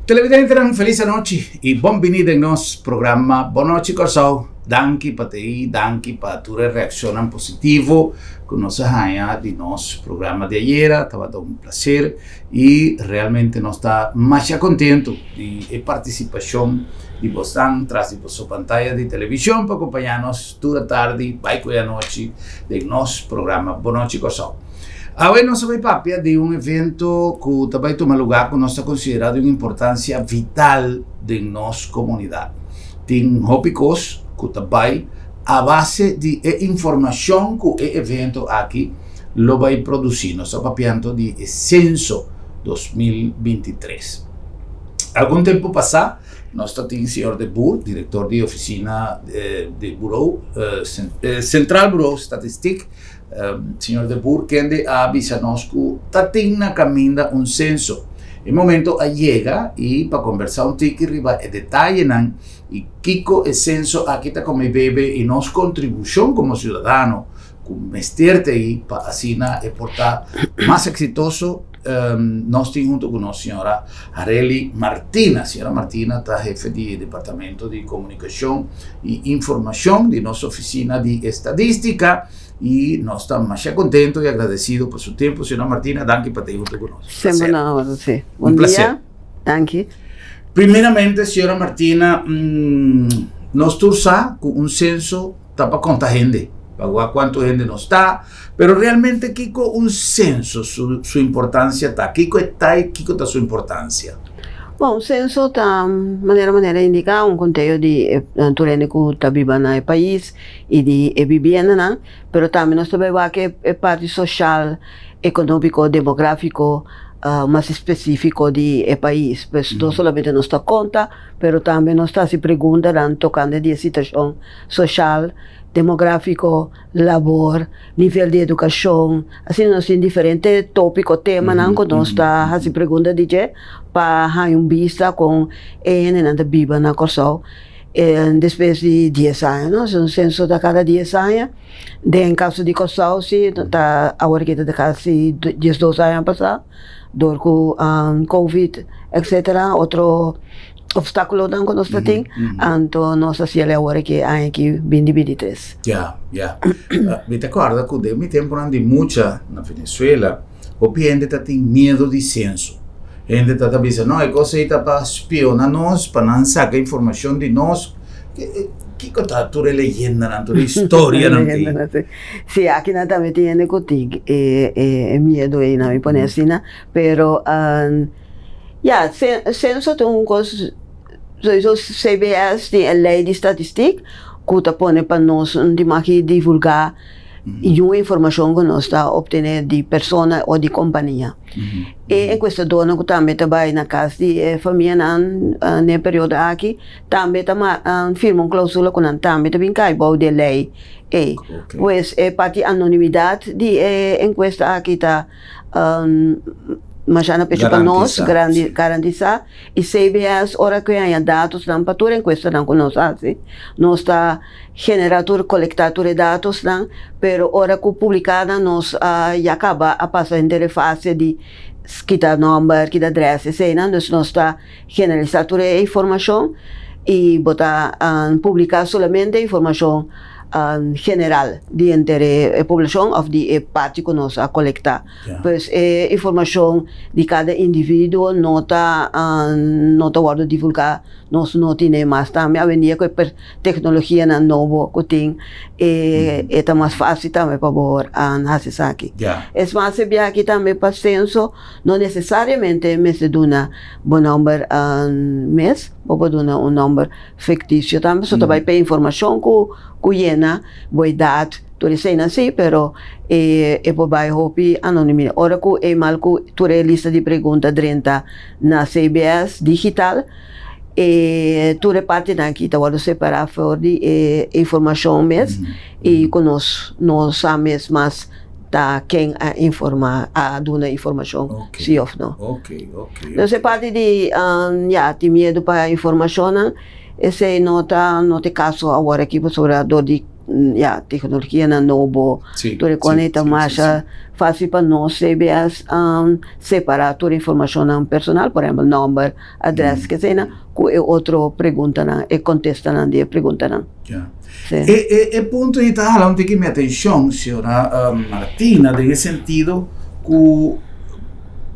Televidentenan felis anochi i bon bini den nos programa Bon Nochi Kòrsou. Danki pa ta ei, danki pa tur e reakshonnan positivo ku nos a haña di nos programa di ayera. Tabata un plaser i realmente nos ta masha kontentu di e partisipashon di bosnan tras di boso pantaya di televishon pa kompañá nos tur atardi bai ku e anochi den nos programa Bon Nochi Kòrsou. Awe nos a bai papia di un evento ku ta bai tuma lugá ku nos ta konsiderá di un importansia vital den nos komunidat. Tin hopi kos ku ta bai a base di e informashon ku e evento aki lo bai produsí. Nos ta papiando di e Senso 2023. Algun tempu pasá nos ta tin señor De Boer, direktor di ofisina di Burou, Centraal Bureau Statistiek, Señor De Boer kende a bisa nos ku ta tin na kaminda un senso. E momento a yega i pa kombersá un tiki riba e detayenan i kiko e senso aki ta kome bebe i nos kontribushon komo siudadano ku mester ta ei pa asina e por ta mas eksitoso. Nos tin hunto ku nos señora Arely Martina. Señora Martina ta hefe di e departamento di komunikashon i informashon di nos ofisina di estadistika i nos ta masha kontento i agradesido pa su tempu. Señora Martina, danki pa ta hunto ku nos. Semper na orde, si. Bon dia. Danki. Primeramente, señora Martina, nos tur sa ku un senso ta pa konta hende, pa wak kuantu hende nos ta, pero realmente kiko un senso su su importansia ta? Kiko e ta i kiko ta su importansia? Bon, un senso ta manera manera indiká un konteo di e tur hende ku ta biba na e pais i di e bibiendanan, pero tambe nos ta bai wak e parti soshal, ekonómiko, demográfiko mas spesífiko di e pais. Pues no solamente nos ta konta, pero tambe nos ta hasi preguntanan tokante di e situashon soshal, demográfiko, labor, nivel di edukashon, asina nos tin diferente tópiko, temanan ku nos ta hasi pregunta di dje pa haña un bista kon e hendenan ta biba na Kòrsou despues di dies aña, no? Un senso ta kada dies aña, den kaso di Kòrsou si ta awor aki ta kasi diesdos aña pasá dor ku covid etcetera otro. Obstáculonan ku nos ta tin, anto nos a siel awor aki aña aki binti 23. Ya, ya. Mi ta kòrda ku den mi tempunan di mucha na Venezuela, hopi hende ta tin miedu di senso. Hende ta ta bisa, no, e kos ei ta pa spiona nos, pa nan saka informashon di nos. Kiko ta tur e leyendanan, tur e historianan ei? Si, akinan tambe tin hende ku tin e miedu ei, nan mi pone asina, pero. Ya, senso ta un kos, soiso CBS tin e lei di statistik ku ta pone pa nos no tin mag di divulgá niun informashon ku nos ta optené di persona o di kompania. E enkuestadornan ku tambe ta bai na kas di e famianan den e periodo aki tambe ta firma un klausula ku nan tambe ta bin kai bou di e lei ei. Pues e parti anonimidat di e enkuesta aki ta. Masha na pecho pa nos garantisa y CBS ora cu e haña datosnan pa tur encuestanan cu nos haci nos ta genera tur colecta tur e datosnan pero ora cu publica nan nos a ya caba a pasa henter e fase di kita nomber kita adres eseynan dus nos ta generalisa tur e informacion y bo ta publica solamente informacion general di henter e poblacion of di e parti cu nos a colecta. Pues e informacion di cada individuo no ta no ta wordo divulga, nos no tine mas tambe. Awendia cu e tecnologianan nobo cu tin e ta mas facil tambe pa bo haci esaki. Es mas e biaha aki tambe pa censo no necesariamente mester duna bo nomber mes, bo por duna un nomber Ficticio tambe so ta bai p'e informacion cu cu yena bo edad tur eseinan si pero e e por bai hopi anonimi ora cu e mal cu tur e lista di pregunta drenta na CBS digital e tur e partinan aki ta wordo separa for di e informacion mes y cu nos no sa mes mas ta ken a informa a duna informacion si of no. Nos e parti di ya tin miedu pa informacionnan esey no ta no ta e caso awor aki pasobra dor di. Ya, teknologianan nobo, tur e kos ta masha fásil pa nos CBS separá tur informashonnan personal, por ehèmpel nòmber, adrès, keseinan, ku e otro preguntanan, e kontestanan di e preguntanan. Ya. E e punto ei ta hala un tiki mi atenshon, señora Martina, den e sentido ku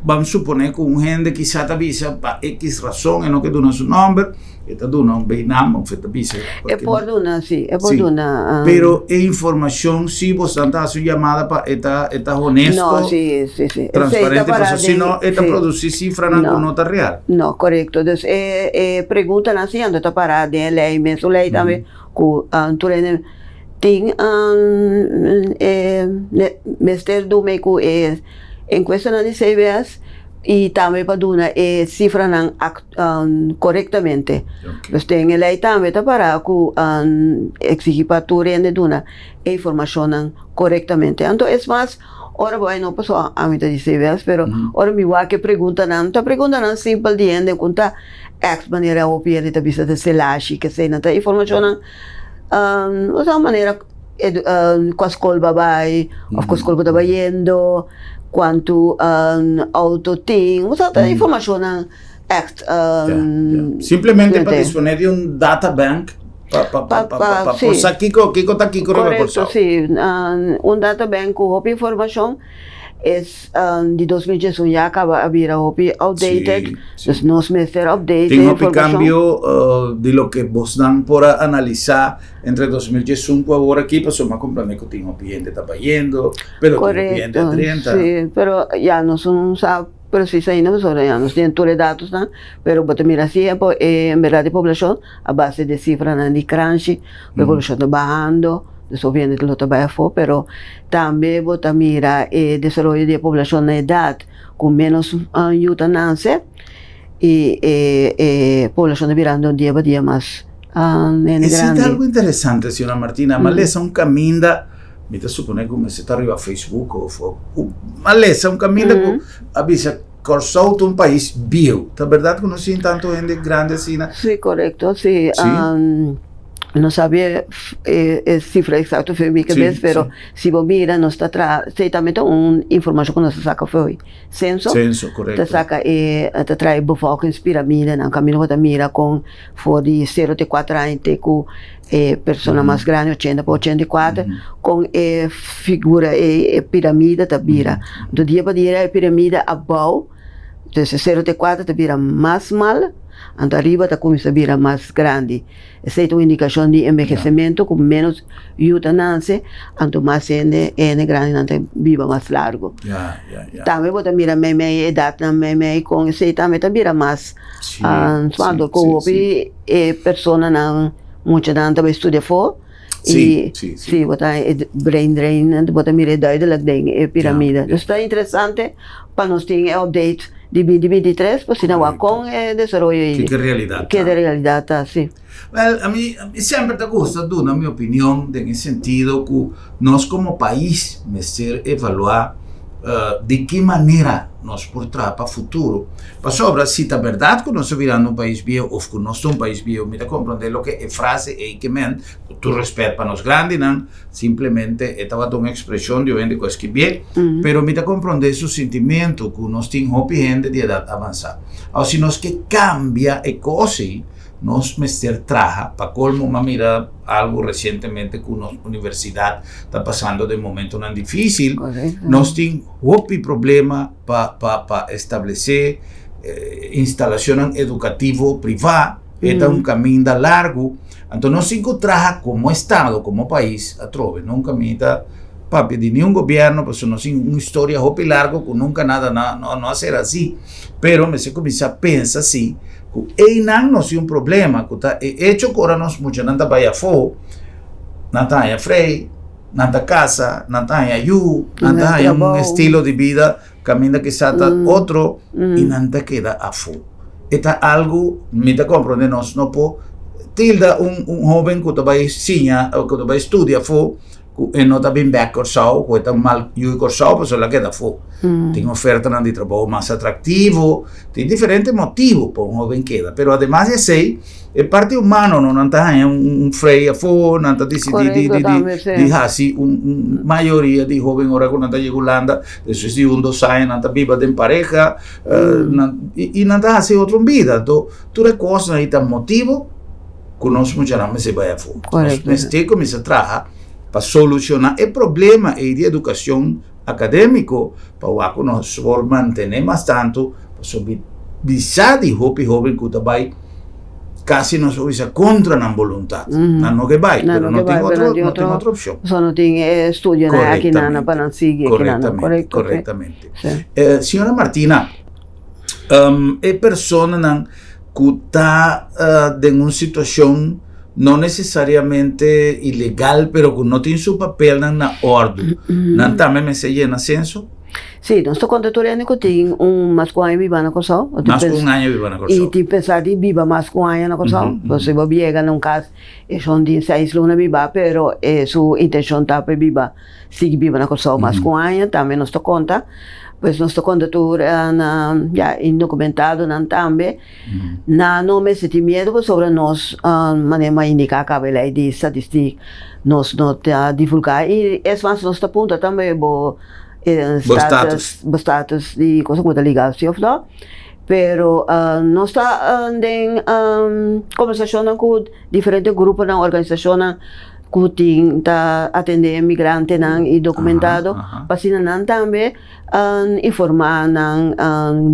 ban suponé ku un hende kisá ta bisa pa ekis rason e no ke duna su nòmber, E ta duna un bijnaam of e ta bisa. E por duna, si. E por duna. Pero e informacion si bosnan ta haci un yamada pa e ta e ta honesto. No, si, si, si. Transparente, pasobra si no e ta produci cifranan cu no ta real. No, corecto. Dus e e preguntanan si anto ta para den e ley, mesun ley tambe cu tur hende tin e mester duna cu e encuestanan di CBS y tambe pa duna e cifranan korektamente. Dus den e lei tambe ta para ku eksigí pa tur hende duna e informashonnan korektamente. Anto es mas, ora bo ai no pasobra ami ta di CBS, pero ora mi wak e preguntanan, ta preguntanan simpel di hende ku ta ègt manera hopi hende ta bisa ta selashi, kesei nan ta informashonnan osea un manera kua skol bo a bai òf kua skol bo ta bayendo, kuantu outo tin, osea ta informashonnan. Echt. Simplemente pa dispone di un data bank pa pa pa pa pa por sa kiko kiko ta kiko riba Kòrsou. Korekto, si. Un data bank ku hopi informashon es di 2011 ya kaba a bira hopi outdated. Dus nos mester update e Tin hopi informashon. kambio di loke bosnan por a analisá entre 2011 ku awor aki pasobra mi a komprende ku tin hopi hende ta bayendo pero tin hopi hende a Korekto, drenta. si. Pero ya nos no sa. Precies ainda pasobra ya nos tin tur e datosnan, pero bo ta mira si e en berdad e poblacion a base di cifranan di kranshi, e poblacion ta bahando, dus obviamente lo ta bai afo, pero tambe bo ta mira e desaroyo di e poblacion na edad ku menos yu ta nase i e poblacion ta birando dia pa dia mas hende Esei ta grandi. algo interesante, señora Martina, mi a lesa un kaminda. Mi ta supone ku mester ta riba Facebook of a lesa un kaminda ku a bisa Kòrsou ta un pais bieu. Ta bèrdat ku no sin tantu hende grandi asina? Sí, korekto, sí. No sabi e sifra eksakto for mi kabes, pero si bo mira nos ta traha, esei tambe ta un informashon ku nos ta saka for senso. Senso, korekto. Ta saka e, ta traha e bevolkingspiramidenan kaminda bo ta mira kon for di sero te kuater aña te ku e persona mas grandi 80 pa 84 con e figura e e piramide ta bira enton dia pa dia e piramide abao entonces e sero te kuater ta bira mas mal anto ariba ta cuminsa bira mas grandi esey ta un indicacion di envejecimento cu menos yu ta nace anto mas hende e hende grandinan ta biba mas largo tambe bo ta mira meimei e edadnan meimei con esey tambe ta bira mas smal cu hopi E personanan, muchanan ta bai studia afó i si bo ta e brain drain bo ta mira e duidelijk den e piramide. Dus ta interesante pa nos tin e update di binti 23 pa asina wak kon e desaroyo ei. Kiko e realidat ta. Kiko e realidat ta, si. Wèl, ami semper ta gusta duna mi opinion den e sentido ku nos komo pais mester evaluá di ki manera nos por traha pa futuro. Pasobra si ta bèrdat ku nos ta birando un pais bieu òf ku nos ta un pais bieu, mi ta komprondé loke e frase ei ke men, ku tur rèspèt pa nos grandinan, simplemente e tabata un ekspreshon di un hende ku a skibié, pero mi ta komprondé su sintimentu ku nos tin hopi hende di edat avansá. Awor si nos ke kambia e kos ei, Nos mester traha. Pa colmo m'a mira algo recientemente cu nos universidad ta pasando den momentonan dificil. Nos tin hopi problema pa pa pa establece instalacionnan educativo priva. E ta un caminda largo. Anto nos tin cu traha como estado, como pais atrobe. Nunca mi ta papia di niun gobierno pasobra nos tin un historia hopi largo cu nunca nada no no a ser asi. Pero mester cuminsa pensa si Ku einan nos tin un problema ku ta e echo ku ora nos muchanan ta bai afó, nan ta haña frei, nan ta kasa, nan ta haña yu, nan ta haña un estilo di bida kaminda kisas ta otro i nan ta keda afó. E ta algu mi ta komprondé nos no por tilda un un hóben ku ta bai siña ku ta bai studia afó. ku e no ta bin bèk Kòrsou, ku e ta mal yu di Kòrsou pasobra el a keda afó. Tin ofertanan di trabou mas atraktivo, tin diferente motibu pa un hóben keda. Pero ademas di esei, e parti humano no, nan ta haña un frei afó, nan ta disidí di di di di hasi un un mayoria di hóben ora ku nan ta yega Hulanda, despues di un dos aña nan ta biba den pareha, nan i nan ta hasi otro bida. Anto tur e kosnan ei ta motibu ku nos muchanan mester bai afó. Nos mester kuminsá traha pa solushoná e problema ei di edukashon akadémiko pa wak ku nos por mantené mas tantu pasobra bisa di hopi hóben ku ta bai kasi nos por bisa kontra nan boluntat. Nan no ke bai, pero no tin otro, no tin otro opshon. So no tin e estudionan akinan pa nan sigui akinan. Korektamente, korektamente. Señora Martina, e personanan ku ta den un situashon no nesesariamente ilegal, pero ku no tin su papelnan na òrdu, nan tambe mester yena senso? Sí, nos ta konta tur hende ku tin un mas ku un aña biba na Kòrsou. Mas ku un aña biba na Kòrsou. I tin pensá di biba mas ku un aña na Kòrsou. Pasobra si bo yega na un kas, esun tin seis luna biba, pero su intenshon ta pa e biba sigui biba na Kòrsou mas ku un aña, tambe nos ta konta. Pues nos ta konta tur na ya indokumentadonan tambe. Nan no mester tin miedu pasobra nos manera mi a indiká kaba e lei di statistik nos no ta divulgá i es mas nos ta puntra tambe bo status bo status di cosa ku bo ta liga si òf no. Pero nos ta den kombersashonnan ku diferente gruponan organisashonnan ku tin ta atendé migrantenan i dokumentado pa asina nan tambe informá nan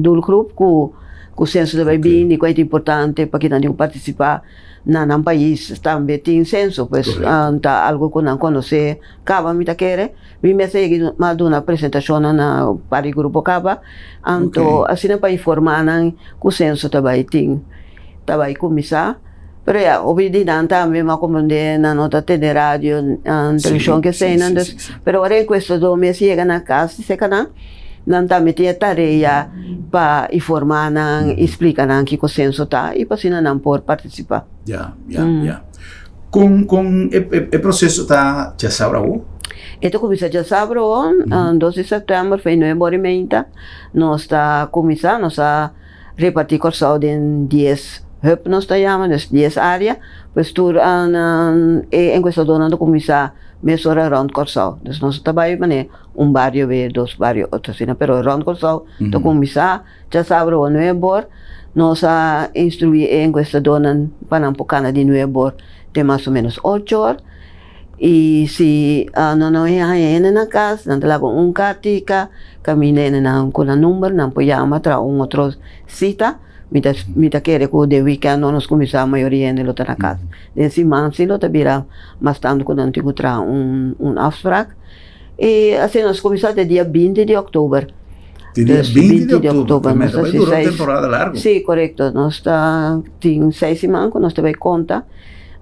doelgroep ku ku senso ta bai bini ku ta importante pa kinan tin ku partisipá na nan pais tambe tin senso pues ta algu ku nan konosé kaba mi ta kere mi mes a yega a duna presentashonnan na par di grupo kaba anto asina pa informá nan ku senso ta bai tin ta bai kuminsá. Pero ya, hopi di nan tambe m'a comprende nan no ta tene radio, televishon ke eseinan, dus, pero ora e encuestador mes yega na kas di seka nan, nan tambe tin e tarea pa informa nan i splika nan kiko senso ta i pa asina nan por partisipa. Ya, ya, ya. Kon, kon e, e proseso ta djasabra awo? E ta kuminsá djasabra awo, dos di sèptèmber, fei nuebe ora i meinta, nos ta kuminsá, nos a. Repartí Kòrsou den dies hub nos ta yama, dus dies área, pues tur e enkuestadornan ta kuminsá mesora rònt Kòrsou. Dus nos ta bai manera un bario be, dos bario, otro asina, pero rònt Kòrsou ta kuminsá djasabra o nuebor nos a instruí e enkuestadornan pa nan por kana di nuebor te mas o ménos ocho or. I si nan no haña hende na kas, nan ta laga un kartika kaminda hende nan ku nan number, nan por yama traha un otro sita. Mi ta mi ta kere ku den wikènt ora nos kuminsá mayoria hende lo ta na kas. Den siman si lo ta bira mas tantu ku nan tin ku traha un un afsprak. I asina nos kuminsá te dia binti di òktober. Te dia binti di òktober, nos ta bai dura un temporada largu. Si, korekto. Nos ta tin seis siman ku nos ta bai konta.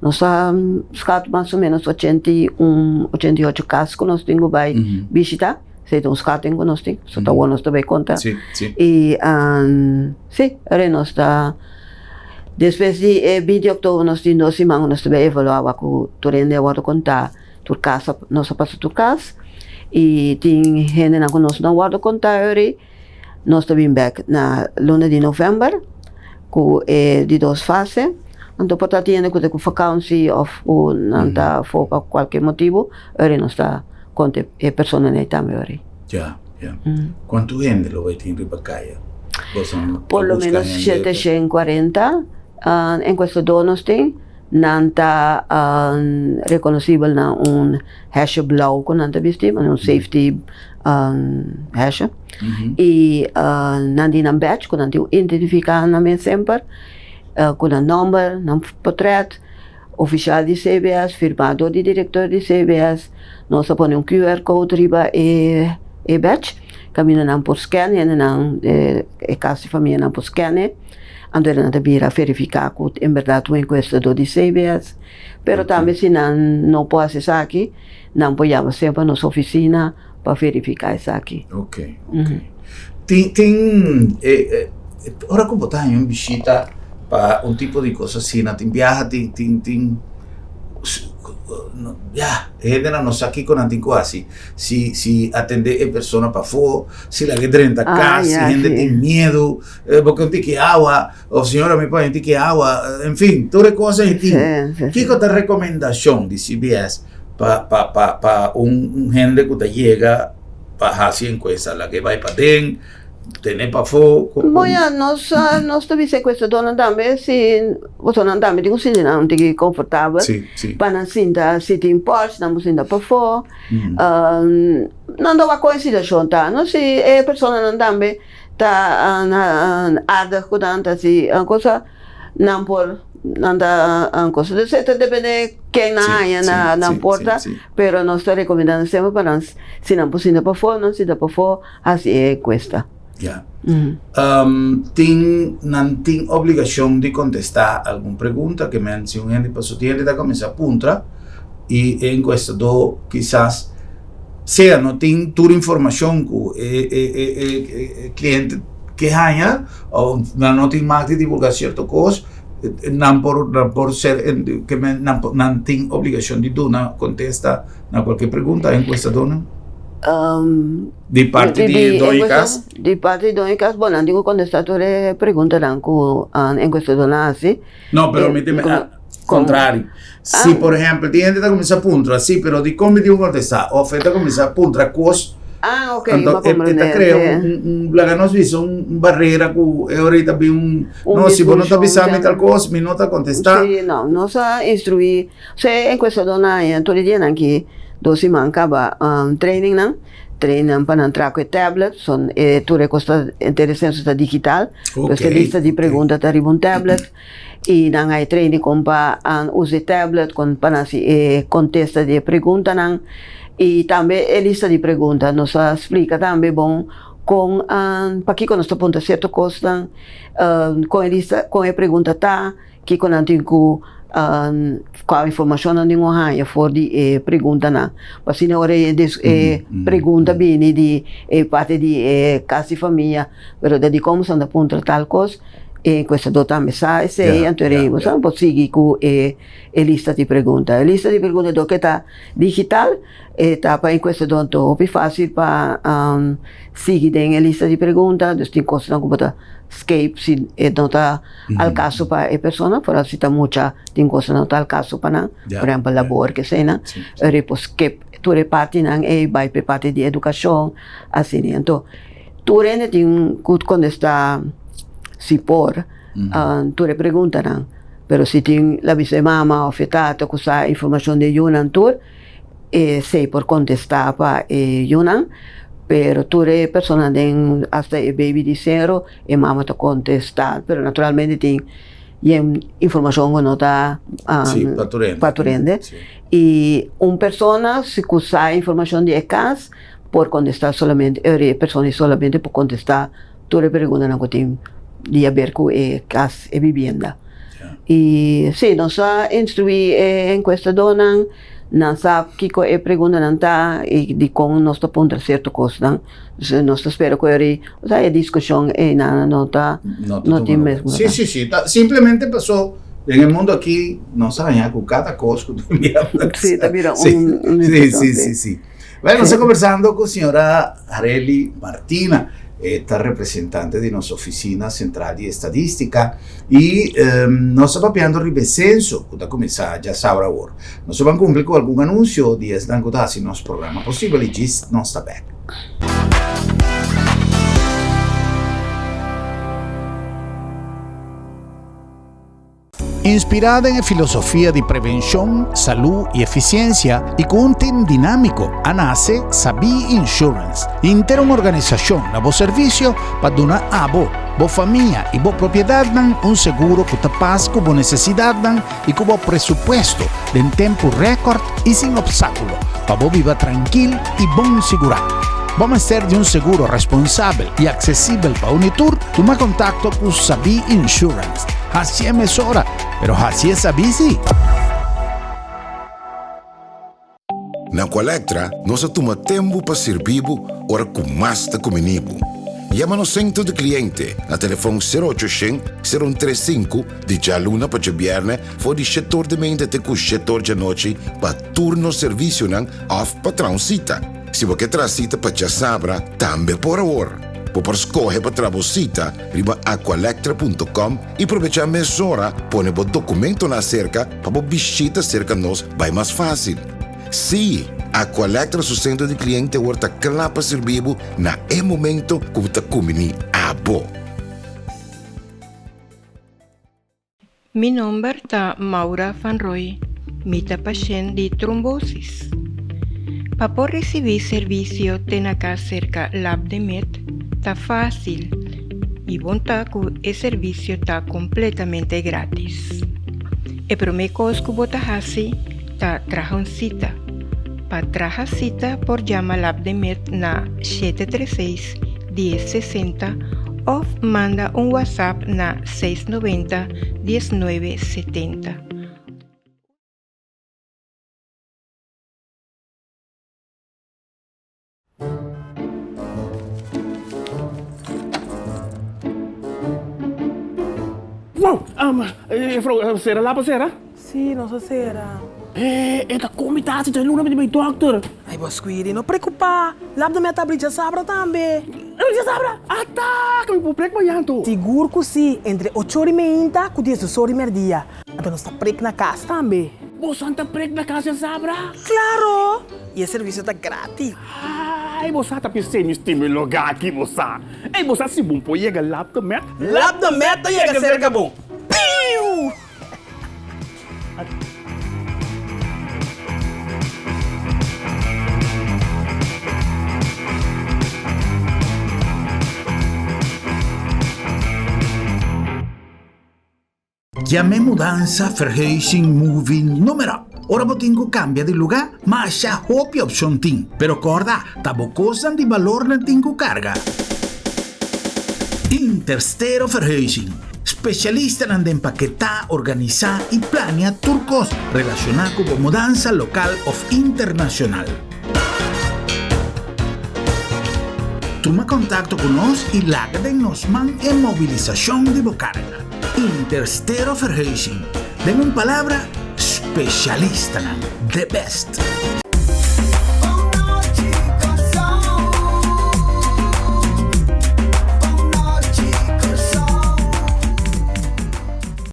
Nos a skat mas o menos 81, 88 kas ku nos tin ku bai bishita. Esei ta un skating ku nos tin. So ta awor nos ta bai konta. Sí, sí. I sí, ora nos ta despues di e 20 di oktober nos tin dos siman ku nos ta bai evaluá wak ku tur hende a wòrdu kontá tur kas nos a pasa tur kas i tin hendenan ku nos no a wòrdu kontá ora Nos ta bin bek na luna di november ku e di dos fase. Anto por ta tin hende ku ta ku vakansi òf ku nan ta afó pa kualke motibu, ora nos ta konta e personanan ei tambe ora. Ya, ya. Kuantu hende lo bai tin riba kaya? Por lo menos 740 enkuestador nos tin. Nan ta rekonosibel na un hesje blou ku nan ta bisti, un safety hesje. I nan tin nan badge ku nan tin ku identifiká nan mes semper ku nan nòmber, nan potrèt, ofisial di CBS, firmá dor di direktor di CBS. Nos a pone un QR code riba e badge kaminda nan por scan, hendenan e kas di famianan por scan e. Anto nan ta bira verifiká ku en bèrdat un enkuestadó di CBS. Pero tambe si nan no por hasi esaki, nan por yama semper nos ofisina pa verifiká esaki. Ok, ok. Tin, tin, ora ku bo ta haña un bishita pa un tipo di kos asina, tin biaha tin, tin, tin. Ya, e hendenan no sa kiko nan tin ku hasi. Si si atendé e persona pafó, si laga e drenta kas, si hende tin miedu, bo ke un tiki awa, òf señora mi pone un tiki awa, en fin, tur e kos ei tin. Kiko ta rekomendashon di CBS pa pa pa pa un hende ku ta yega pa hasi enkuesta? Laga e bai paden? Tene pafó. Bon ya, nos nos ta bisa enkuestadornan tambe si bosonan tambe tin ku sinti nan un tiki konfortabel pa nan sinta si tin pòrch nan por sinta pafó. Nan ta wak kon e situashon ta no si e personanan tambe ta aardig ku nan ta hasi cosa nan por nan ta cosa. Entonces e ta depende ken nan haña na nan porta pero nos ta rekomendá nan semper pa nan si nan por sinta pafó nan sinta pafó. Hasi e enkuesta. Ya. Tin, nan tin obligashon di kontestá algun pregunta ke men si un hende paso tin hende ta kuminsá puntra i e enkuestadó kisas sea no tin tur informashon ku e e e e kliente ke haña o nan no tin mag di divulgá sierto kos nan por nan por ser ke men nan por nan tin obligashon di duna kontesta na kualke pregunta e enkuestadónan. Di parti di doño di kas? Di parti di doño di kas, bon, nan tin ku kontestá tur e preguntanan ku enkuestadornan a hasi. No, pero mi tin kontrari. Si, por ehèmpel, tin hende ta kuminsá puntra, si, pero dikon mi tin ku kontestá? Òf e ta kuminsá puntra kos. Ah, ok, mi a komprendé. E ta krea un, laga nos bisa, un barera ku e ora ei ta bin un, no, si bo no ta bisa mi tal kos, mi no ta kontestá. Si, no, nos a instruí. Se enkuestadornan tur e dianan ki dos siman kaba trainingnan, trainnan pa nan traha ku e tablet, son e tur e kos ta henter e senso ta digital, pues e lista di pregunta ta riba un tablet i nan a e training kon pa usa e tablet, kon pa nan hasi e kontesta di e preguntanan i tambe e lista di pregunta. Nos a splika tambe bon kon pakiko nos ta puntra sierto kosnan, kon e lista kon e pregunta ta. Kiko nan tin ku kua informashon nan tin ku haña for di e preguntanan? Pa asina ora e e pregunta bini di e parti di e kas di famia, pero ta dikon boso ta puntra tal kos, e enkuestador tambe sa esei, anto e boso por sigui ku e lista di pregunta. E lista di pregunta dor ke ta digital e ta pa enkuestador anto hopi fásil pa sigui den e lista di pregunta, dus tin kosnan ku bo ta skip si e no ta al kaso pa e persona, foral si ta mucha tin cosa no ta al kaso pa nan, por ehempel labor keseinan, ora e por skip tur e partinan ei bai pa e parti di edukashon asina. Anto tur hende tin ku kontestá si por tur e preguntanan, pero si tin la bisa e mama òf e tata ku sa informashon di e yunan tur, Esei por kontestá pa e yunan, pero tur e personanan den asta e baby di sero e mama ta kontestá, pero naturalmente tin yen informashon ku no ta pa tur hende. I un persona si ku sa informashon di e kas por kontestá solamente e persona solamente por kontestá tur e preguntanan ku tin di haber ku e kas, e bibienda. I si nos a instruí e enkuestadónan. Nan sa kiko e preguntanan ta i dikon nos ta puntra sierto kosnan. Dus nos ta spera ku e osea e diskushon einan no ta no tin mes. Sí, sí, sí. Ta simplemente pasó den e mundo aki nos a haña ku kada kos ku ta bira. Sí, ta bira un un diskushon. Sí, sí, sí, sí. Bueno, nos ta kombersando ku señora Arely Martina. E ta representante di nos Oficina Central di Estadistica y nos ta papiando riba e censo cu ta cuminsa djasabra awor. Nos ta ban cumpli cu algun anuncio di esnan cu ta haci nos programa posibel y djis nos ta bek. Inspirá den e filosofia di prevenshon, salú i efisiensia i ku un tim dinámiko, a nase Sabí Insurance, henter un organisashon na bo servisio pa duna abo, bo famia i bo propiedatnan un seguro ku ta pas ku bo nesesidatnan i ku bo presupuesto den tempu rèkòrt i sin opstákulo pa bo biba trankil i bon sigurá. Bo mester di un seguro responsabel i aksesibel pa uni tur? Tuma kontakto ku Sabí Insurance. Hacié mesora, pero hacié sabí sí! Na Aqualectra nos a tuma tempu pa sirbi bo ora ku mas ta kumini bo. Yama nos Sentro di Kliente na telefòn sero ocho shen, sero un tres sinku di djaluna pa djabièrnè for di shetor di meinta te ku shetor djanochi pa tur nos servisionan òf pa traha un sita. Si bo ke traha sita pa djasabra tambe por awor. Bo por skohe pa traha bo sita riba aqualectra punto com i probechá mesora pone bo dokumentonan aserka pa bo bishita serka nos bai mas fásil. Sí, Aqualectra su sentro di kliente awor ta kla pa sirbi bo na e momento ku bo ta kumbiní abo. Mi nomber ta Maura van Rooij, mi ta pashent di trombosis. Pa por risibí servisio te na kas serka Lab de Med ta fásil i bon ta ku e servisio ta kompletamente grátis. E promé kos ku bo ta hasi ta traha un sita. Pa traha sita por yama Labdemed na shete tres seis, dies sesenta òf manda un WhatsApp na seis noventa, dies nuebe setenta. Wow! Juffrouw, sera lapa sera? Sí, nos a sera. Eh, e ta komi ta hasi djaluna mi di bai dòkter. Ai, bo Squidi, no preokupá. Lap de mi a ta abri djasabra tambe. Abri djasabra? Ata! Ku mi por prek mañan anto? Sigur ku sí, entre ocho ora i meinta ku diesdos ora i mèrdia. Anto nos ta prek na kas tambe. Bosan ta prek na kas djasabra? Klaro! I e servisio ta gratis. Ai, bo sa ta pis'é mi stima e lugá aki, bo sa. Ei, bo sa si bon por yega Lap de Met? Lap de Met ta yega serka bo. Piu! Yam'e mudansa, verhuizing, moving, numero. Ora bo tin ku kambia di lugá, masha hopi opshon tin. Pero kòrda, ta bo kosnan di balor nan tin ku karga. Interstero Verhuizing, spesialistanan den paketá, organisá i plania tur kos relashoná ku bo mudansa lokal òf internashonal. Tuma kontakto ku nos i laga den nos man e mobilisashon di bo karga. Interstero Verhuizing, den un palabra, specialistanan, the best!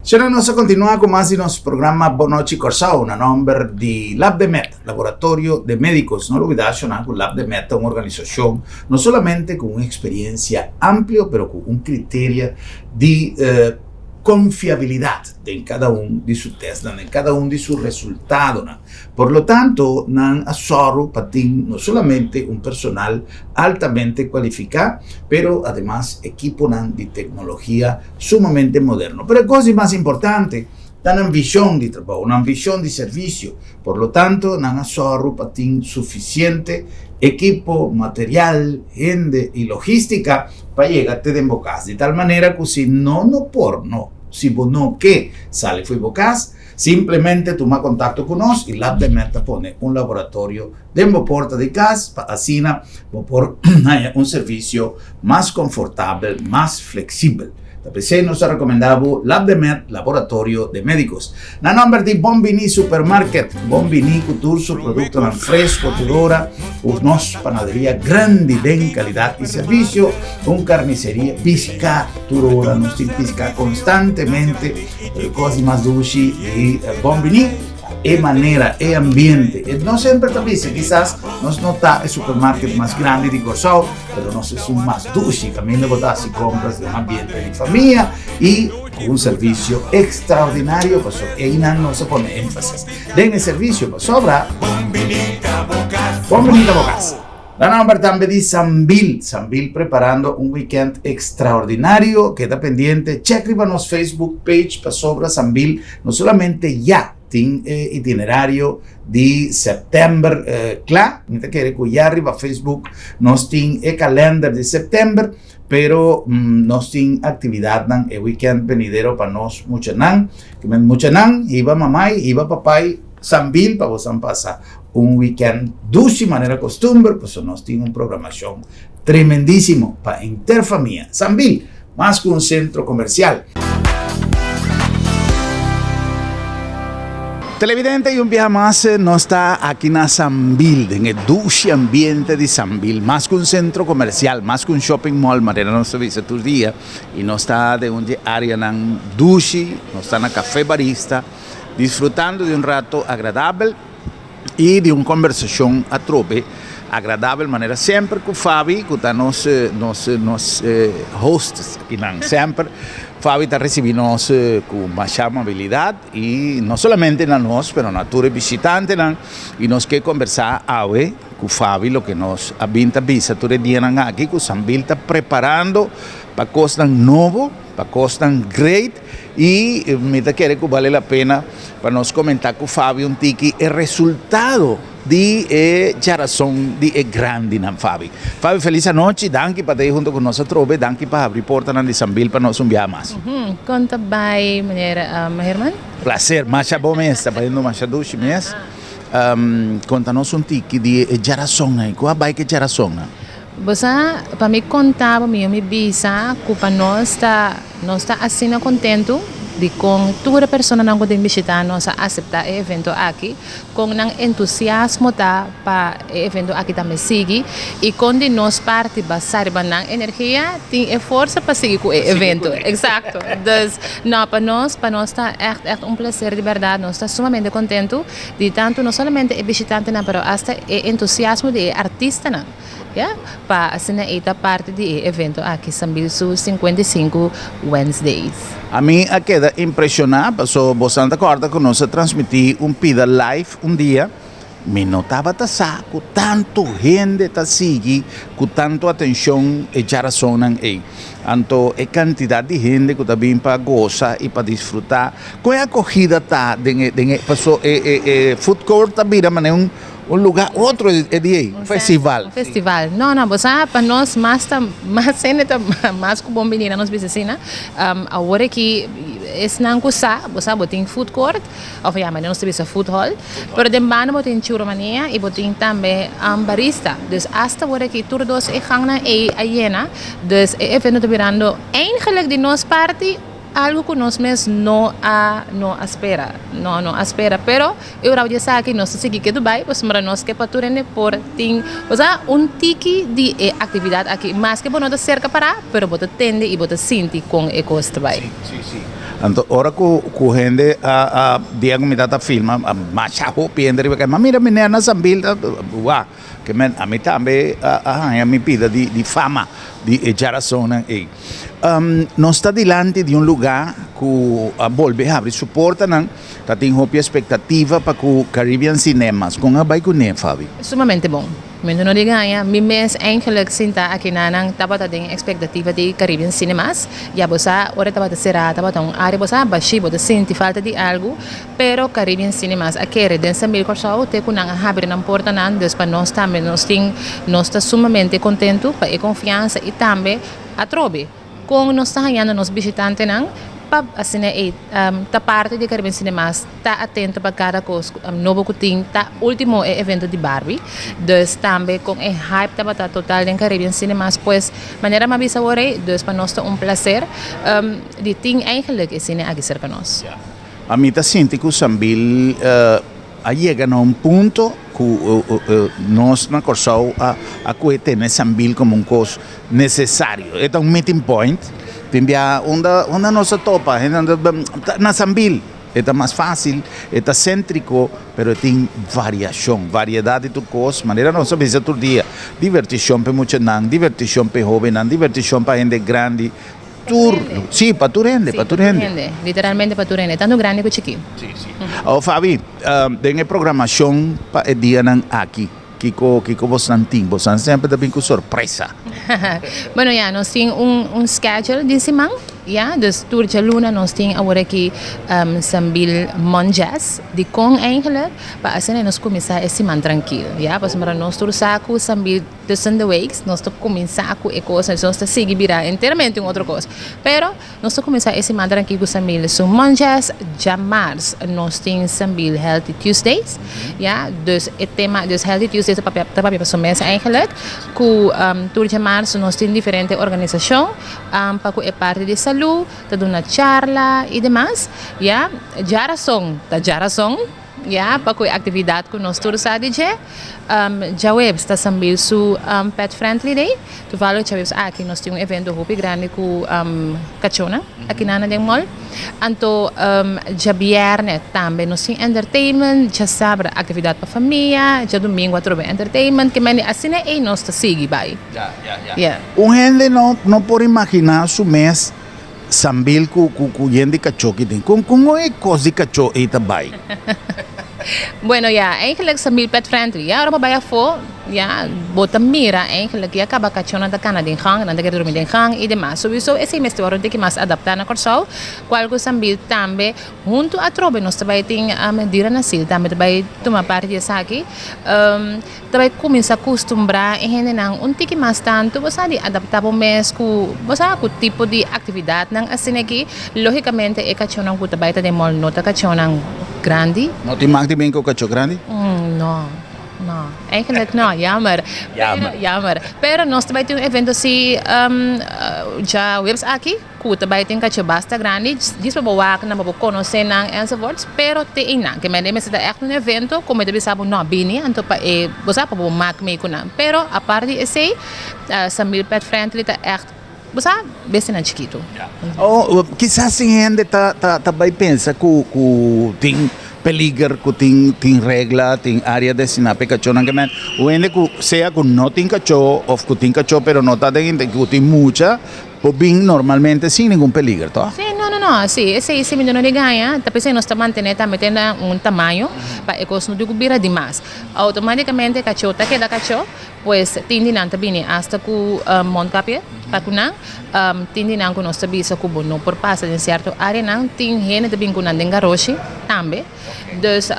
Sra nos a continua cu mas di nos programa Bon Nochi Corsou na nomber di Labdemed, Laboratorio de Medicos. No lubida shona cu Labdemed ta un organisacion no solamente cu un experiencia amplio pero cu un criteria di konfiabilidat den kada un di su tèstnan, den kada un di su resultadonan. Por lo tanto, nan a sòru pa tin no solamente un personal altamente kualifiká, pero ademas ekiponan di teknologia sumamente moderno. Pero e kos di mas importante ta nan vishon di trabou, nan vishon di servisio. Por lo tanto, nan a sòru pa tin sufisiente ekipo, material, hende i logístika pa yega te den bo kas, di tal manera ku si no no por no, si bo no ke sali fo'i bo kas, simplemente tuma kontakto ku nos i Labdemed ta pone un laboratorio den bo porta di kas pa asina bo por haña un servisio mas konfortabel, mas fleksibel. Ta p'esei nos ta rekomendá bo Labdemed Laboratorio de Médicos. Na nòmber di Bon Biní Supermarket, Bon Biní ku tur su produktonan fresko tur ora, ku nos panaderia grandi den kalidat i servisio, un karniseria piská tur ora, nos tin piská konstantemente, pero e kos di mas dushi di Bon Biní e manera, e ambiente. E no semper ta bisa, kisas nos no ta e supermarket mas grandi di Kòrsou, pero nos esun mas dushi kaminda bo ta hasi kompras den un ambiente di famia i ku un servisio ekstraordinario, pasobra einan nos a pone énfasis den e servisio, pasobra Bon binita bo kas. Bon binita bo kas. Na nomber tambe di Sambil, Sambil preparando un weekend extraordinario, keda pendiente, check riba nos Facebook page pasobra Sambil no solamente ya tin e itinerario di september kla, mi ta kere ku ya riba Facebook nos tin e kalender di september, pero nos tin actividadnan e weekend benidero pa nos muchanan, muchanan hiba mamai, hiba papai Sambil pa bosan pasa. Un weekend dushi manera costumber, pasobra nos tin un programacion tremendísimo pa henter famia. Sambil, mas cu un centro comercial. Televidente y un biaha mas nos ta aki na Sambil, den e dushi ambiente di Sambil, mas cu un centro comercial, mas cu un shopping mall manera nos ta bisa tur dia, y nos ta den un di e areanan dushi, nos ta na Café Barista, disfrutando di un rato agradabel y di un conversacion atrobe agradabel manera semper cu Fabi cu ta nos nos nos host akinan semper. Fabi ta ricibi nos cu masha amabilidad y no solamente na nos pero na tur e bishitantenan y nos ke conversa awe cu Fabi loke nos a bin ta bisa tur e dianan aki cu Sambil ta preparando pa cosnan nobo, pa cosnan great. Y mi ta kere cu bale la pena pa nos comenta cu Fabi un tiki e resultado di e djarason di e grandinan. Fabi. Fabi feliz anochi, danki pa ta ahi hunto cu nos atrobe, danki pa habri portanan di Sambil pa nos un biaha mas. Con ta bay meneer Herman? Placer, masha bo mes, ta bayendo masha dushi mes. Conta nos un tiki di e djarason ahi, cu a bay cu e djarason? Bo sa, pa mi konta bo mi mi bisa ku pa nos ta nos ta asina kontentu di kon tur e personanan ku tin bishita nos a aseptá e evento aki, kon nan entusiasmo ta pa e evento aki tambe sigui i kon di nos parti basá riba nan energia tin e forsa pa sigui ku e evento. Eksakto. Dus, no, pa nos pa nos ta ègt ègt un plaser di bèrdat. Nos ta sumamente kontentu di tantu no solamente e bishitantenan pero asta e entusiasmo di e artistanan. Ya, pa asina ei ta parti di e evento aki, Sambil su 55 Wednesdays. Ami a keda impreshoná paso bosan ta kòrda ku nos a transmití un pida live un dia, mi no tabata sa ku tantu hende ta sigui ku tantu atenshon e djarasonnan ei. Anto e kantidat di hende ku ta bin pa gosa i pa disfrutá, kon e akogida ta den e den e paso e e e food court ta bira manera un Un lugar otro e di ei, un festival. Un festival. No, no, bo sa pa nos mas ta mas hende ta mas ku bon bini na nos bisa asina. Awor aki esnan ku sa, bo sa bo tin food court of ya manera nos ta bisa food hall, pero den banda bo tin churromania i bo tin tambe barista. Dus asta awor aki tur dos e gangnan ei a yena. Dus e evento ta birando eigenlijk di nos parti Algo ku nos mes no a no a spera, no no a spera, pero e ora di esaki nos ta sigui ke Dubai pasobra nos ke pa tur hende por tin osea un tiki di e aktividat aki, maske bo no ta serka pará pero bo ta tende i bo ta sinti kon e kos ta bai. Sí, sí. Anto ora ku ku hende a a dia ku mi ta ta filma a masha hopi hende riba kai, ma mira mi nena Sambil ta wak. Ke men ami tambe a haña mi bida di fama di e djarasonnan ei. Nos ta dilanti di un lugá ku a bolbe habri su portanan, ta tin hopi espektativa pa ku Caribbean Cinemas. Kon a bai kuné, Fabi? Sumamente bon. Mi no di gaña, mi mes eigenlijk sinta aki na nan tabata den ekspektativa di Caribbean Cinemas. Ya bo sa ora e tabata será tabata un área bo sa bashí, bo ta sinti falta di algu. Pero Caribbean Cinemas a kere den Sambil Kòrsou te ku nan a habri nan portanan, dus pa nos tambe nos tin nos ta sumamente kontentu pa e konfiansa i tambe atrobe kon nos ta hañando nos bishitantenan pa asina ei ta parti di Caribbean Cinemas ta atento pa kada kos nobo ku tin ta ultimo e evento di Barbie dus tambe kon e hype tabata total den Caribbean Cinemas pues manera mi a bisa awor ei dus pa nos ta un plaser di tin eigenlijk e sine aki serka nos. Ami ta sinti ku Sambil a yega na un punto ku nos na Kòrsou a kohe tene Sambil komo un kos nesesario. E ta un meeting point. Tin bia unda unda nos a topa hende ta na Sambil. E ta mas fásil, e ta séntriko, pero e tin variashon, variedat di tur kos. Manera nos a bisa tur dia, divertishon pa e muchanan, divertishon pa e hóbennan, divertishon pa hende grandi. Tur, sí, pa tur hende, pa tur hende. Literalmente pa tur hende, tantu grandi ku chikí. Sí, sí. Awor Fabi, den e programashon pa e dianan aki, kiko, kiko bosnan tin? Bosnan semper ta bin ku sorpresa. Bueno, ya, nos tin un, un schedule di siman. Ya, dus tur djaluna nos tin awor aki Sambil Monjazz. Dikon eigenlijk? Pa asina nos kuminsá e siman trankil. Ya, pasobra nos tur sa ku Sambil tussen de weeks nos ta kuminsá ku e kos, nos ta sigui bira enteramente un otro kos. Pero nos ta kuminsá e siman trankil ku Sambil su Monjazz. Djamars nos tin Sambil Healthy Tuesdays. Ya, dus e tema, dus Healthy Tuesdays ta papia ta papia pa su mes eigenlijk. Ku tur djamars nos tin diferente organisashon. Pa ku e parti di salú, ta duna charla i demas, ya. Djarason ta djarason, ya, pa ku e aktividat ku nos tur sa di dje. Djaweps ta Sambil su Pet Friendly Day. Toevallig djaweps aki nos tin un evento hopi grandi ku kachónan aki nan den mall. Anto djabièrnè tambe nos tin entertainment, djasabra aktividat pa famia, djadumingu atrobe entertainment. Ke mende asina ei nos ta sigui bai. Ya, ya, ya. Yeah. Un hende no no por imaginá su mes sambil ku ku ku yen di kachó ki tin. Kon kon e kos di kachó ei ta bai? Bueno ya, eigenlijk sambil pet friendly. Ya ora bo bai afó, ya, bo ta mira eigenlijk ya kaba kachónan ta kana den gang, nan ta kere drumi den gang i demas. Souiso esei mester wòrdu un tiki mas adaptá na Kòrsou, kual ku sambil tambe Huntu atrobe nos ta bai tin dierenasiel tambe ta bai tuma parti di esaki. Ta bai kuminsá kustumbrá e hendenan un tiki mas tantu bo sa di adaptá bo mes ku bo sa ku tipo di aktividatnan asina aki. Lógikamente e kachónan ku ta bai ta den mòl no ta kachónan grandi. No tin mak di bin ku kachó grandi? No, no. Eigenlijk no, jammer. Jammer. Jammer. Pero nos ta bai tin un evento si djaweps aki. Ku ta bai tin kacho basta grandi, djis pa bo wak nan, pa bo konosé nan enzovoorts, pero te einan. Ke mende mester ta ègt un evento ku mi ta bisa bo no bini, anto pa e, bo sa, pa bo mak mee ku nan. Pero apart di esei, Sambil Pet Friendly ta ègt, bo sa, bestianan chikitu. Oh, kisas tin hende ta ta ta bai pensa ku ku tin peliger, ku tin tin regla, tin área destiná pa e kachónan. Ke men, un hende ku sea ku no tin kachó òf ku tin kachó pero no ta den, ku tin mucha, Bo bin normalmente sin ningun peliger, toh? Sí, no, no, no. Sí, esei si mi no di gaña, ta p'esei nos ta mantené tambe te na un tamaño pa e kos no di ku bira dimas. Outomátikamente kachó ta keda kachó, pues tin di nan ta bini asta ku mondkapje pa ku nan. Tin di nan ku nos ta bisa ku bo no por pasa den sierto áreanan. Tin hende ta bin ku nan den garoshi tambe. Dus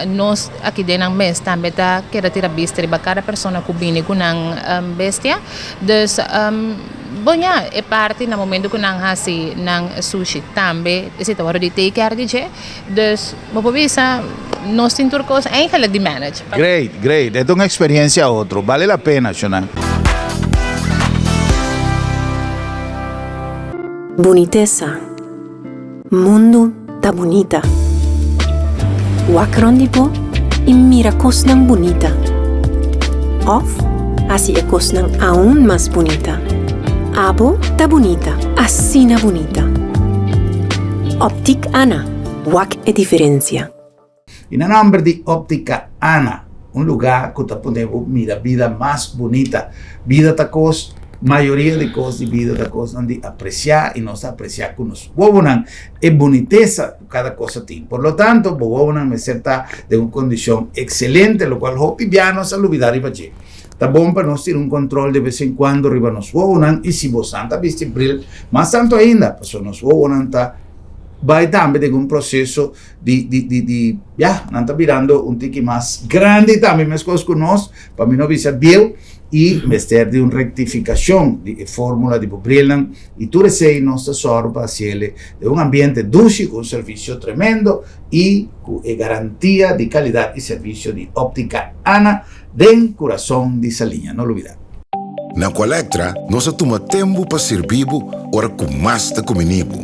nos aki den nan mes tambe ta keda tira bista riba kada persona ku bini ku nan bestia. Dus bon ya, e parti na momento ku nan hasi nan sushi tambe esei ta wòrdu di take care di dje. Dus bo por bisa nos tin tur kos eigenlijk di manage. Great, great. E ta un experiencia otro. Bale la pena, shona. Bunitesa. Mundu ta bunita. Wak rond di bo i mira kosnan bunita. Òf hasi e kosnan aun mas bunita. Abo ta bunita, asina bunita. Optik Ana, wak e diferensia. I na nòmber di Óptica Ana, un lugá ku ta pone bo mira bida mas bunita. Bida ta kos, mayoria di kos di bida ta kosnan di apresiá i nos ta apresiá ku nos wowonan e bunitesa ku kada kos a tin. Por lo tanto, bo wowonan mester ta den un kondishon ekselente, lokual hopi bia nos a lubidá riba dje. Ta bon pa nos tin un kontrol de bes en kuando riba nos wowonan i si bosan ta bisti bril, mas tantu ainda, pasobra nos wowonan ta bai tambe den un proseso di di di di ya nan ta birando un tiki mas grandi tambe meskos ku nos pa mi no bisa bieu i mester di un rektifikashon di e formula di bo brilnan i tur esei nos ta sòru pa hasiele den un ambiente dushi ku un servisio tremendo i ku e garantia di kalidat i servisio di Optica Ana den kurason di Saliña no lubida. Na Aqualectra nos a tuma tempu pa sirbi bo ora ku mas ta kumini bo.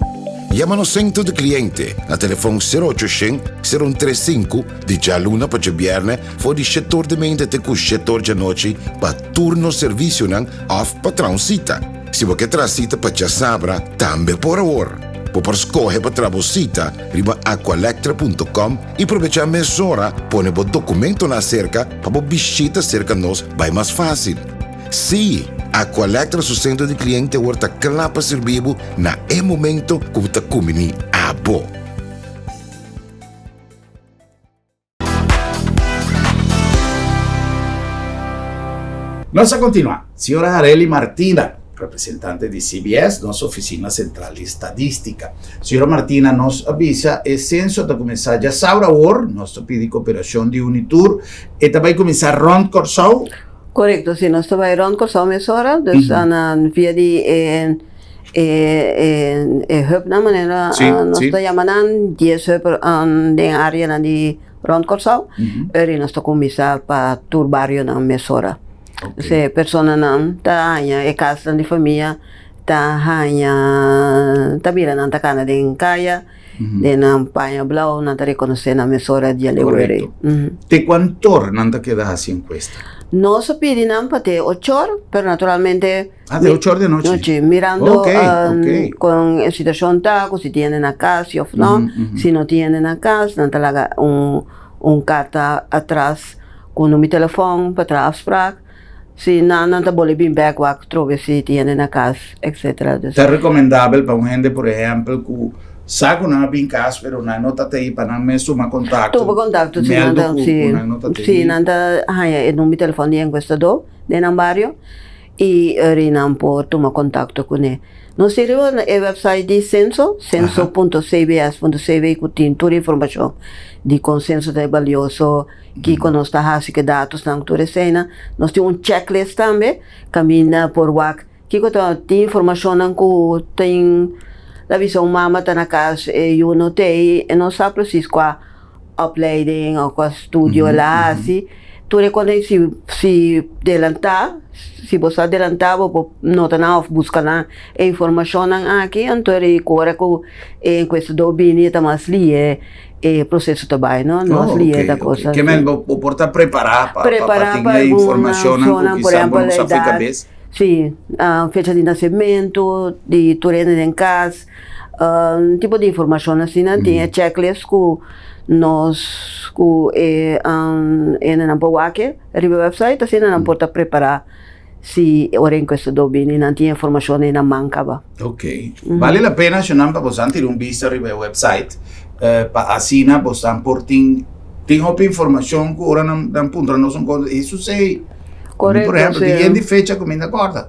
Yama nos sentro di kliente na telefòn sero ocho shen, sero un tres sinku di djaluna pa djabièrnè for di shetor di meinta te ku shetor djanochi pa tur nos servisionan òf pa traha un sita. Si bo ke traha sita pa djasabra tambe por awor. Bo por skohe pa traha bo sita riba aqualectra punto com i probechá mesora pone bo dokumentonan aserka pa bo bishita serka nos bai mas fásil. Sí, Aqualectra su sentro di kliente awor ta kla pa sirbi bo na e momento ku bo ta kumbiní abo. Nos a kontinuá. Señora Arely Martina. Representante di CBS, nos Oficina Central di Estadística. Señora Martina, nos a bisa e censo ta cuminsa djasabra awor, nos ta pidi cooperacion di Unitur, e ta bay cuminsa rond Corsou? Corecto, si, nos ta bay rond Corsou mesora, dus na via di e e e hubnan manera nos ta yama nan, dies hub den areanan di rond Corsou, eri nos ta cuminsa pa tur barionan mesora. Se personanan ta haña e kasnan di famia ta haña ta mira nan ta kana den kaya den nan paña blou nan ta rekonosé nan mesora dia leu rei. Te kuantor nan ta keda hasi enkuesta? Nos a pidi nan pa te ochor pero naturalmente Ah te ochor di anochi? Nochi mirando kon e situashon ta ku si tin hende na kas òf no si no tin hende na kas nan ta laga un karta atras. Ku no mi telefòn pa traha afsprak, si nan nan ta bole bin bèk wak trobe si tin hende na kas etcetera. Dus. Ta rekomendabel pa un hende por ehèmpel ku sa ku nan a bin kas pero nan no ta tei pa nan mes tuma kontakto, Tuma kontakto si nan mèldu ta ku si ku nan no ta tei. si nan ta haña e number di telefòn di enkuestadó den nan bario i ori nan por tuma kontakto kuné. Nos tin riba e website di Censo, censo punto cbs punto cv ku tin tur informashon di kon Censo ta e balioso, Kiko nos ta hasi ku e datosnan ku tur eseinan. Nos tin un checklist tambe kaminda por wak kiko ta tin informashonnan ku tin ta bisa un mama ta na kas e yu no t'ei e no sa presis kua opleiding òf kua studio el a hasi. Tur e kos ei si si delantá si bo sa delantá bo por nota nan òf buska nan e informashonnan aki anto e ora ku e enkuestadó bini e ta mas lihe. E proceso ta bai no, nos Oh, lier ok, ta ok. cosa Ke men bo, bo por ta prepará pa, pa, pa Prepará tin pa e algun informashonnan ku opcionnan, por kisas bo ehempel, no sa fo'i edad, kabes. sí, fecha di nasementu, di tur hende den kas, tipo di informashon asina. Tin e checklist ku nos ku e hendenan por wak riba e website, asina nan por ta prepará. Si ora encuestador bini nan tin informacion ei na man caba. Ok. Bale la pena shonnan pa bosan tira un bista riba e website pa asina bosan por tin tin hopi informacion cu ora nan nan puntra nos un cosa e susey. Correcto, Por ehempel, sí. tin yen di fecha cu mi no acorda.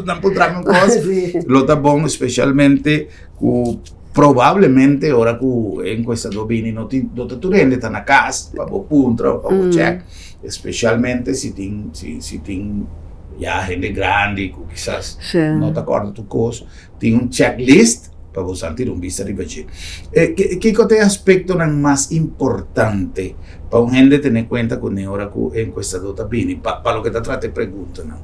Nan puntra mi un cosa. Sí. Lo ta bon especialmente cu probablemente ora cu e encuestador bini no tin no ta tur hende ta na cas pa bo puntra o pa bo check. Especialmente si tin si si tin ya hende grandi cu kisas Sí. no ta acorda tur cos, tin un checklist pa bo sa tira un bista riba dje. E ki kiko ta e aspectonan mas importante pa un hende tene cuenta cune ora cu e encuestador ta bini pa pa loke ta trata e preguntanan?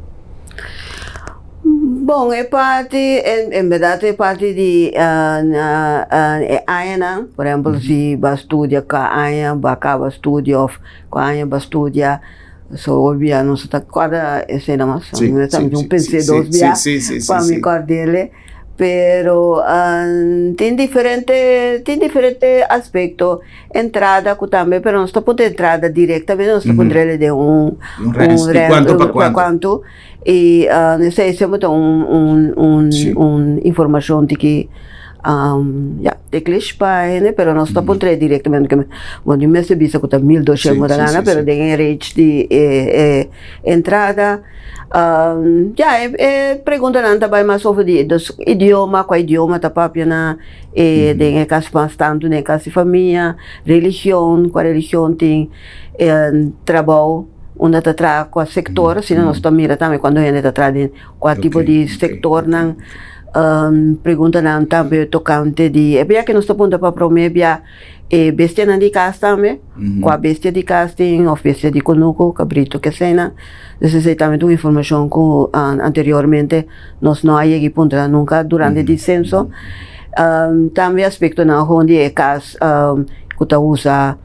Bon, e parti, en en berdad e parti di e añanan, por ehempel si bo a studia kua aña bo a caba studia of Kua aña bo a studia? So hopi bia nos ta kòrda esei mas. Sí, Mi ta sí, un sí, pensé sí, dos sí, bia sí, sí, sí, pa mi sí. kòrd'el. Pero tin diferente tin diferente aspekto. Entrada ku tambe, pero nos ta puntra entrada direktamente, nos ta puntra el den un Un rens, di kuantu pa kuantu. kuantu. I esei semper ta un un un Sí. un informashon tiki ya teklish pa hende pero nos ta puntra direktamente ke bo no mester bisa ku ta 1200 bo ta gana pero den e range di e e entrada ya e e preguntanan ta bai mas over di dus idioma kua idioma ta papia na e den e kas mas tantu den e kas di famia religion kua religion tin trabou unda ta traha kua sektor asina nos ta mira tambe kuando hende ta traha den kua tipo di sektornan Preguntanan tambe tokante di e bia ke nos ta puntra pa prome bia e bestianan di kas tambe, kua bestia di kas tin òf bestia di kunuku, kabritu, kesena. Dus esei tambe ta un informashon ku anteriormente nos no a yega i puntra nunka durante di senso. Tambe aspektonan gewoon di e kas ku ta usa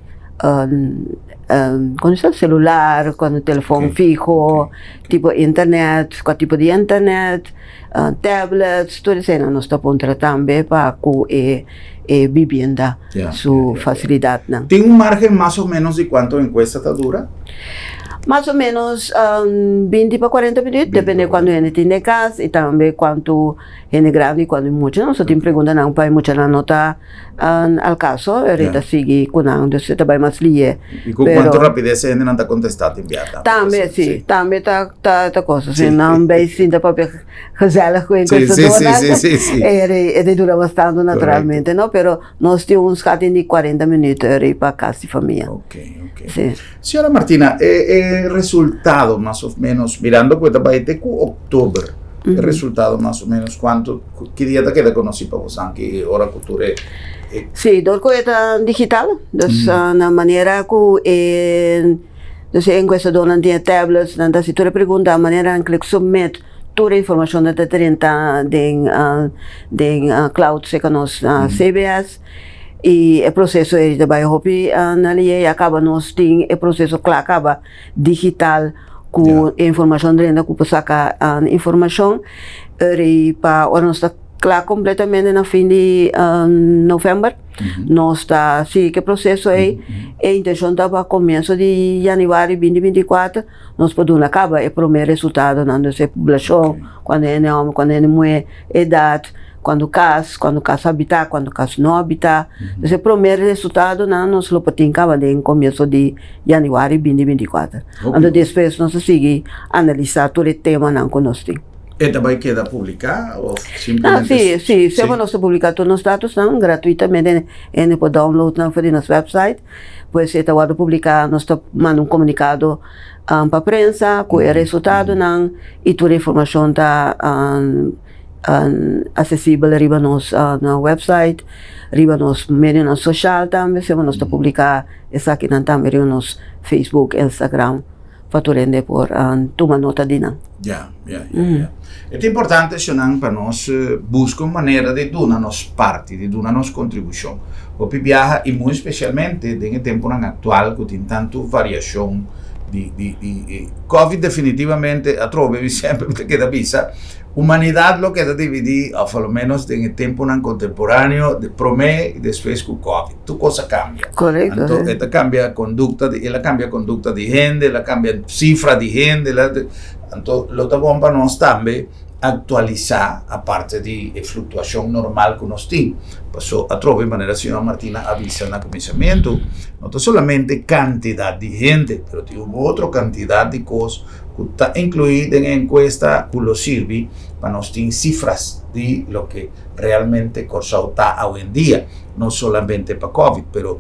komo se selular, telefòn fiho, tipo internet, kua tipo di internet. Tablets, tur eseinan nos ta puntra tambe pa ku e e bibienda su fasilidatnan. Tin un margen mas o menos di kuantu enkuesta ta dura? Mas o menos 20 pa 40 minuut, depende cuanto hende tin den cas y tambe cuanto hende grandi y cuanto mucha. Nos tin preguntanan pa e muchanan no ta al caso, e ta sigui cu nan, dus e ta bay mas lihe. Y cu cuanto rapidez e hendenan ta contesta tin bia tambe. Tambe, si, tambe ta ta cosa. Si nan bay sinta papia gezellig cu e encuestadornan, e ta dura bastante naturalmente, no? Pero nos tin un schatting di 40 minuut pa cas di famia. Ok, ok. Si. Señora Martina, e e resultado mas of menos, mirando ku e ta bai te ku oktober, e resultado mas o menos kuantu, ki dia ta keda konosí pa bosan ki ora ku tur e e. Sí, dor ku e ta digital, dus na manera ku e dus e enkuestadornan tin e tablets, nan ta hasi tur e pregunta, manera nan klik submit, tur e informashon ta drenta den den cloud serka nos CBS. Y e proceso ei ta bai hopi na lié ya caba nos tin e proceso cla caba digital cu e informacion drenta cu por saca informacion eri pa ora nos ta cla completamente na fin di november nos ta sigui cu e proceso ei e intencion ta pa comienzo di januari 2024 nos por duna caba e prome resultadonan dus e poblacion cuando hende homber cuando hende muher edad Cuando cas, cuando cas habita, cuando cas no habita. Entonces e prome resultadonan nos lo por tin caba den comienzo di januari binti 24. Anto despues nos a sigui analisa tur e temanan cu nos tin. E ta bay keda publica of simplemente? Ah, si, si. Semper nos ta publica tur nos datosnan gratuitamente. Hende por download nan for di nos website. Pues e ta wordo publica, nos ta manda un comunicado pa prensa cu e resultadonan y tur e informacion ta Asesibel riba nos website, riba nos medionan social tambe, siempre nos ta publica esakinan tambe riba nos Facebook, Instagram, pa tur hende por tuma nota di nan. Ya, ya, ya, ya. E ta importante, Shonan, pa nos busca un manera di duna nos parti, di duna nos contribucion. Hopi biaha y muy especialmente den e temponan actual cu tin tanto variacion di, di, di Covid definitivamente atrobe mi semper mi ta keda bisa, Humanidad lo keda dividí, òf a lo ménos den e tempunan kontemporáneo, di promé i despues ku Covid. Tur kos a kambia. Korekto, Anto sí. e ta kambia kondukta di, el a kambia kondukta di hende, el a kambia sifra di hende, el a, anto lo ta bon pa nos tambe aktualisá aparte di e fluktuashon normal ku nos tin. Paso atrobe manera señora Martina a bisa na kuminsamentu, no ta solamente kantidat di hende, pero tin un otro kantidat di kos ku ta inkluí den e enkuesta ku lo sirbi pa nos tin sifras di loke realmente Kòrsou ta awendia, no solamente pa Covid, pero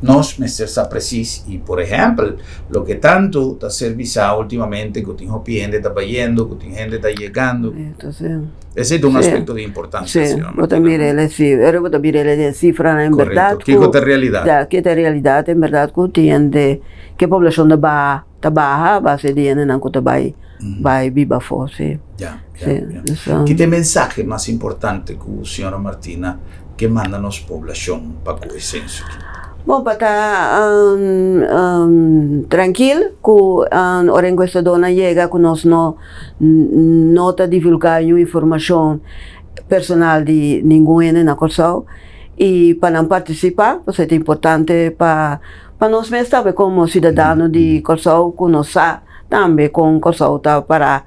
nos mester sa presis i por ehèmpel loke tantu ta ser bisá últimamente ku tin hopi hende ta bayendo, ku tin hende ta yegando. Esei ta un aspekto di importansia, Sí, señora bo ta Martina. mira el si, ora bo ta mira el den sifranan en bèrdat Korekto. Kiko ta realidat? Ya, kiko ta realidat en bèrdat ku tin hende, ku e poblashon ta baha. Ta baha a base di hendenan ku ta bai bai biba afó, sí. Ya, ya, Sí, ya. dus, Ki ta e mensahe mas importante ku señora Martina ke manda nos poblashon pa ku e senso aki? Bon, pa ta trankil ku ora enkuestadornan yega ku nos no no ta divulgá niun informashon personal di ningun hende na Kòrsou i pa nan partisipá, pasobra ta importante pa Pa nos mes tambe komo siudadano di Kòrsou ku nos sa tambe kon Kòrsou ta pará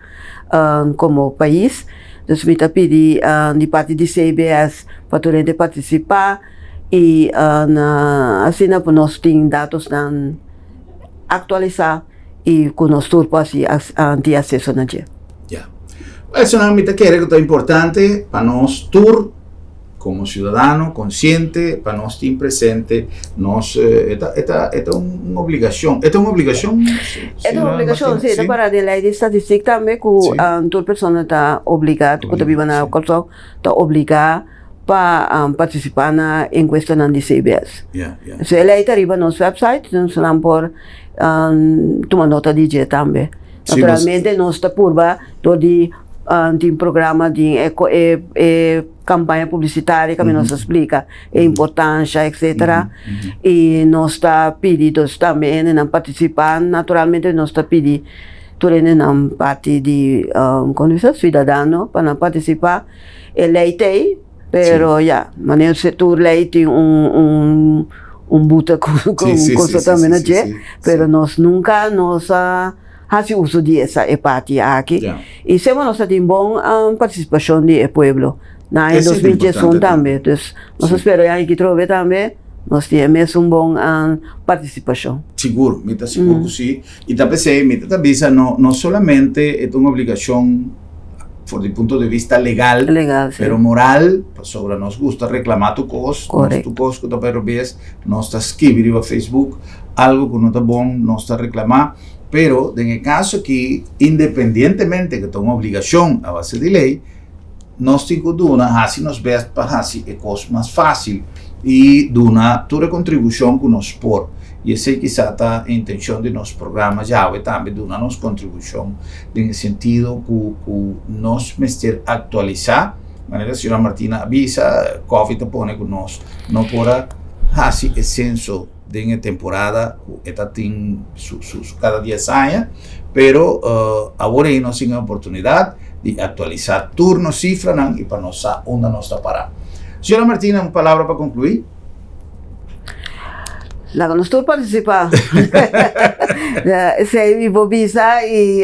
komo pais. Dus mi ta pidi di parti di CBS pa tur hende partisipá i asina ku nos tin datosnan aktualisá i ku nos tur por hasi tin aseso na dje. Ya. Esonan mi ta kere ku ta importante pa nos tur. Como ciudadano consciente pa nos tin presente nos e ta e ta e ta un obligacion e ta un obligacion E ta un obligacion si e ta para den ley di statistic tambe cu tur persona ta obliga cu ta biba na Corsou ta obliga pa participa na encuestanan di CBS. So e ley ta riba nos website nos nan por tuma nota di dje tambe. Naturalmente nos ta purba door di tin programa di e campaña publicitario caminda nos ta splica e importancia etcetera y nos ta pidi dus tambe hendenan participa naturalmente nos ta pidi tur hendenan parti di como bisa ciudadano pa nan participa e ley ta ey pero ya manera tur ley tin un. un buta ku un cosa tambe na dje, pero nos nunka nos a hasi uso di esa e parti aki. I semper nos a tin bon partisipashon di e pueblo na aña 2011 tambe. Dus nos a spera e aña aki trobe tambe nos tin e mesun bon partisipashon. Sigur, mi ta sigur ku si. I ta p'esei mi ta ta bisa no no solamente e ta un obligashon for di punto di vista legal, Legal, si. pero moral, pasobra nos gusta reklamá tur kos, nos Korekto. tur kos ku ta bai robes, nos ta skibi riba Facebook, algu ku no ta bon nos ta reklamá, pero den e kaso aki independientemente ku ta un obligashon a base di lei, nos tin ku duna, hasi nos bèst pa hasi e kos mas fásil i duna tur e kontribushon ku nos por. I esei kisá ta e intenshon di nos programa djawe tambe, duna nos kontribushon den e sentido ku ku nos mester aktualisá. Manera señora Martina a bisa, Covid a pone ku nos no por a hasi e senso den e temporada ku e ta tin su su kada dies aña, pero awor ei nos tin e oportunidat di aktualisá tur nos sifranan i pa nos sa unda nos ta pará. Señora Martina, un palabra pa konkluí? Laga nos tur partisipá. Esei mi por bisa i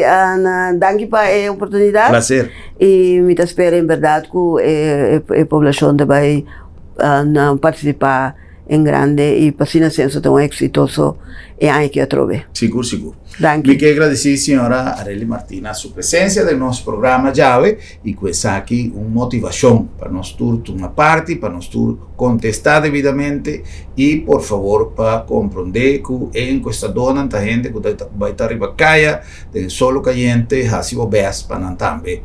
danki pa e oportunidat. Plaser. I mi ta spera en bèrdat ku e poblashon ta bai partisipá. En grande y pa asina censo ta un exitoso e aña aki atrobe. Sigur, sigur. Danki. Mi ke gradisí señora Arely Martina su presencia den nos programa djawe y ku esaki un motivacion pa nos tur tuma parti, pa nos tur contesta debidamente y por favor pa comprende ku e encuestadornan ta hende ku ta bai ta riba caya den solo cayente haci bo best pa nan tambe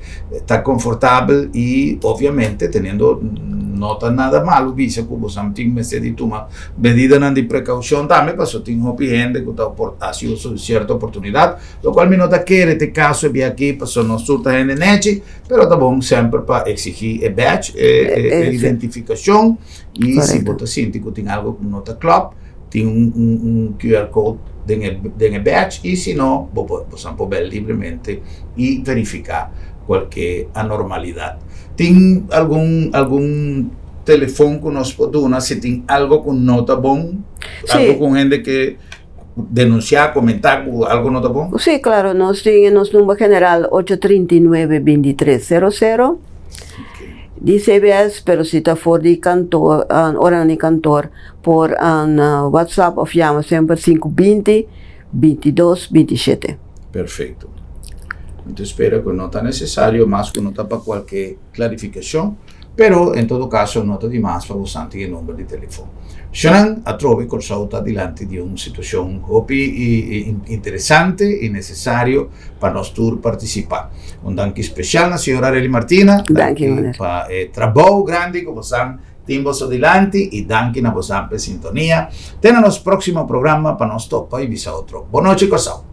ta confortabel y obviamente teniendo no ta nada malo bisa cu bo tin mester di tuma medidanan di precaucion tambe pasobra tin hopi hende cu ta haci uso di cierto oportunidad locual mi no ta kere ta e caso e bia aki pasobra nos tur ta hende nechi pero ta bon semper pa exigi e badge e identificacion y si bo ta sinti cu tin algo cu no ta klop. Tin un un un QR code den e den e badge y si no bo por bosan por bel libremente y verifica cualke anormalidad. Tin algun algun telefon cu nos por duna si tin algo cu no ta bon? Sí. Algo cu un hende ke denuncia, comenta cu algo no ta bon? Sí, claro, nos tin e nos number general ocho 39 23 sero sero. Di CBS, pero si ta for di kantoor, oranan di kantoor por WhatsApp of yama semper sinku binti, bintidos, bintishete. Perfecto. Mi ta spera cu no ta necesario mas cu no ta pa cualke clarificacion, pero en todo caso no ta di mas pa bosan tin e number di telefon. Shonan, atrobe Corsou ta dilanti di un situacion hopi interesante y necesario pa nos tur participa. Un danki special na señora Arely Martina. Danki, meneer. Pa e trabou grandi cu bosan tin boso dilanti y danki na bosan p'e sintonia. Te na nos proximo programa pa nos topa y bisa otro. Bon nochi Corsou.